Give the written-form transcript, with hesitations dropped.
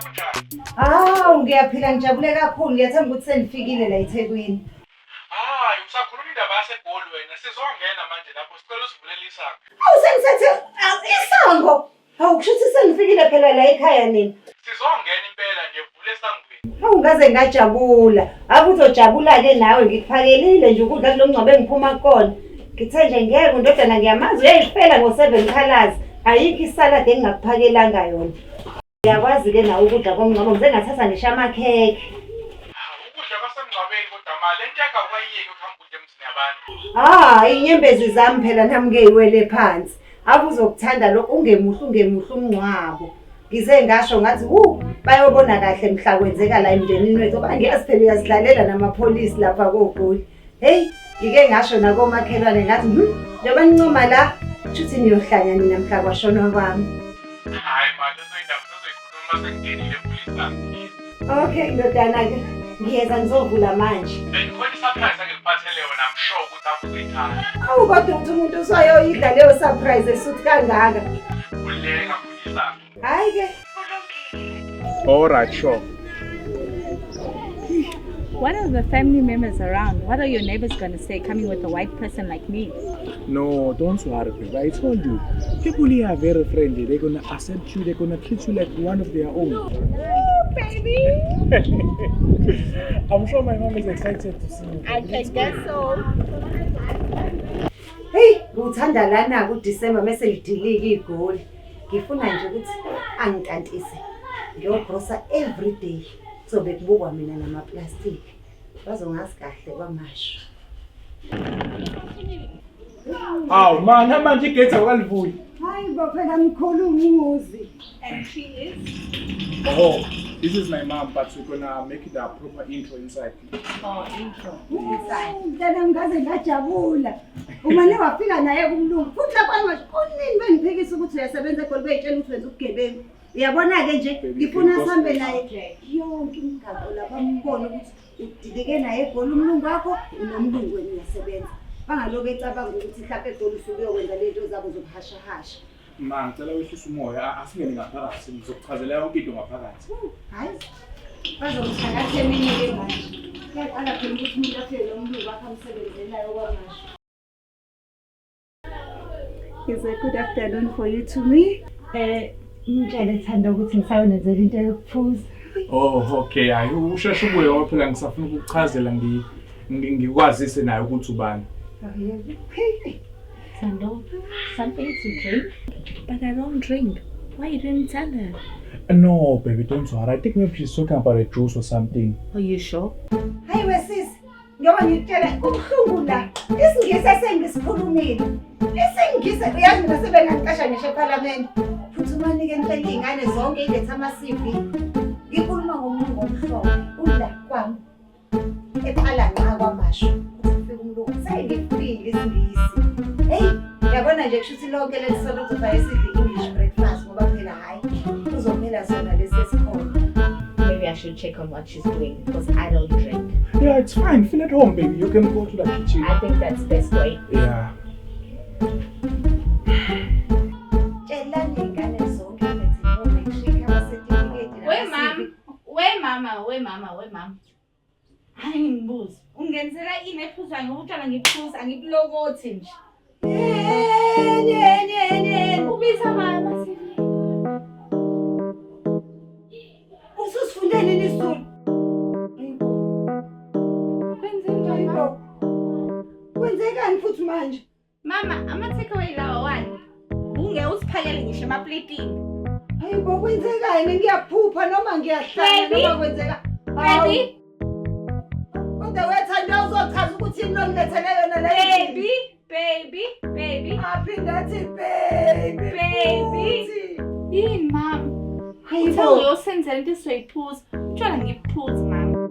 Kunjani? Hawu, ngiyaphila ngijabule kakhulu. Ngiyathemba ukuthi senifikile la eThekwini. Hayi, usakhuluma indaba yaseGoli wena. Sizongena manje lapho. Sicela usivulele isango. Hawu senisethe awu, isango. Hawu kusho ukuthi senifikile phela la ekhaya nina. Sizongena impela nje vule esangweni. Hawu ngaze ngajabula. Ave uzojabula-ke nawe ngikuphakelile nje ukudla kulo mngcwabo engiphuma kukona. Ngithe nje ngeke undodana ngiyamazi uyayifela ngo-seven colours. Ayikho isaladi engingakuphakelanga yona. Uyakwazi-ke nawe ukudla komngcwabo ngize ngathatha ngisho amakhekhe. Hawu, ukudla kwasemngcwabeni kodwa ma le nto yakho awukayiyeki ukuhamba udla emzini yabantu. Ah, inyembezi zami phela nami ngeyiwele phansi. Ave uzokuthanda lokho ungemuhle ungemuhle umngcwabo. Ngize ngasho ngathi wu bayobona kahle mhla kwenzeka la emndenini wethu ngoba ngiyazi phela uyazidlalela namapholisi lapha koGoli. Hey, ngike ngasho nakomakhelwane ngathi njengoba nincoma la shuthi niyohlanya nina mhla kwashonwa kwami. Hayi ma lezo indaba sezoyikhuluma sengingenile epolisi. Okay ndodana-ke ngiyeza ngizovula manje. And khona i-surprise engikuphathele yona I'm sure ukuthi akuzoyithanda. Awu kodwa ukuthi umuntu usayoyidla leyo surprise esuthi kangaka. Khululeka vula isango. Hhayi-ke. All right, sure. What are the family members around? What are your neighbors going to say coming with a white person like me? No, don't worry, babe. I told you. People here are very friendly. They're gonna accept you. They're gonna treat you like one of their own. Oh, baby. I'm sure my mom is excited to see you. I can guess so. Hey, ngiwuthanda lana-ke uDisemba mese lidilika igoli. Ngifuna nje ukuthi angitantise. Ngiyogrosa every day. Kuzobe kubukwa mina namaplastiki. Bazongazi kahle kwamasho. Hawu man, manje igate awukalivuli. Hayi bo phela mkhulu umuzi. And she is? Oh, this is my mom, but we're gonna make it a proper intro inside. Oh, intro. Inside. Mntana ngaze ngajabula. Umane wafika naye kumlungu. Futhi lapho angasho kunini bengiphikisa ukuthi uyasebenza eGoli beyitshela ukuthi wenza ubugebengu. Uyabona-ke nje Baby, ngifuna Inkosi- sihambe naye yonke imigaqo lapha ambone ukuthi udilike naye eGoli umlungu wakho unomlungu wena uyasebenza. Bangaloku ecabanga ukuthi mhlawumbe eGoli usuke uyokwenza lento zabo zokuhashahasha. Ma, ngicela wehlise umoya, asingene ngaphakathi. Ngizokuchazela yonke into ngaphakathi. Hayi, bazomthakatha eminye-ke manje. Kuyaqala phela ukuthi umuntu afike nomlungu wakhe amsebenzelayo kwamasho. It's a good afternoon for you to me. Ngitshele Thando ukuthi ngisayonenzela into yokuphuza. Oh, okay. Hayi, usheshe ubuye ngoba phela ngisafuna ukukuchazela ngikwazise naye ukuthi ubani. Thando, something to drink? But I don't drink. Why you didn't tell her? No, baby, don't worry. I think maybe she's talking about a juice or something. Are you sure? Hayi wesisi, njengoba ngikutshela kubuhlungu la. IsiNgisi esengisikhulumile. IsiNgisi uyazi mina sebengangiqasha ngisho ephalamende. Futhi umanike ngicela iy'ngane zonke ilethe ama-CV. Ngikhuluma ngomlungu omhlophe. Ula kwami. Eqala nqa kwamasho. Kuthi kufika umlungu. Sengifile isiNgisi. Hey, yabona nje kusho ukuthi lonke leli sonto kuzofanele sidle English breakfast ngoba phela hhayi kuzophela sona lesi esikhona. Maybe I should check on what she's doing because I don't drink. Yeah, it's fine. Feel at home, baby. You can go to the kitchen. I think that's best way. Yeah. Tshelani iy'ngane zonke ilethe no-matric ama-certificate We mama, we mama, we mama, we mama. Hayi ngibuze. Ungenzela ini ephuzwayo ngoba utshwala ngiphuza angikulokothi nje. Ubiza mama sini. Ususifunde nini isiZulu? Kwenzenjani mama? Hayibo. Kwenzekani futhi manje? Mama, ama takeaway lawa wani? Unge usiphakele ngisho emapletini. Hayibo kwenzekani? Ngiyaphupha noma ngiyahlanya Baby? noma kwenzeka? Baby, Kodwa wethanda uzochaza ukuthi yini longilethele yona la endlini. baby, baby, baby. Aphinde athi baby. Baby. futhi. Yini mama? Uthe Hayibo. uyosenzela into esizoyiphuza. Utshwala ngibuphuzi mama.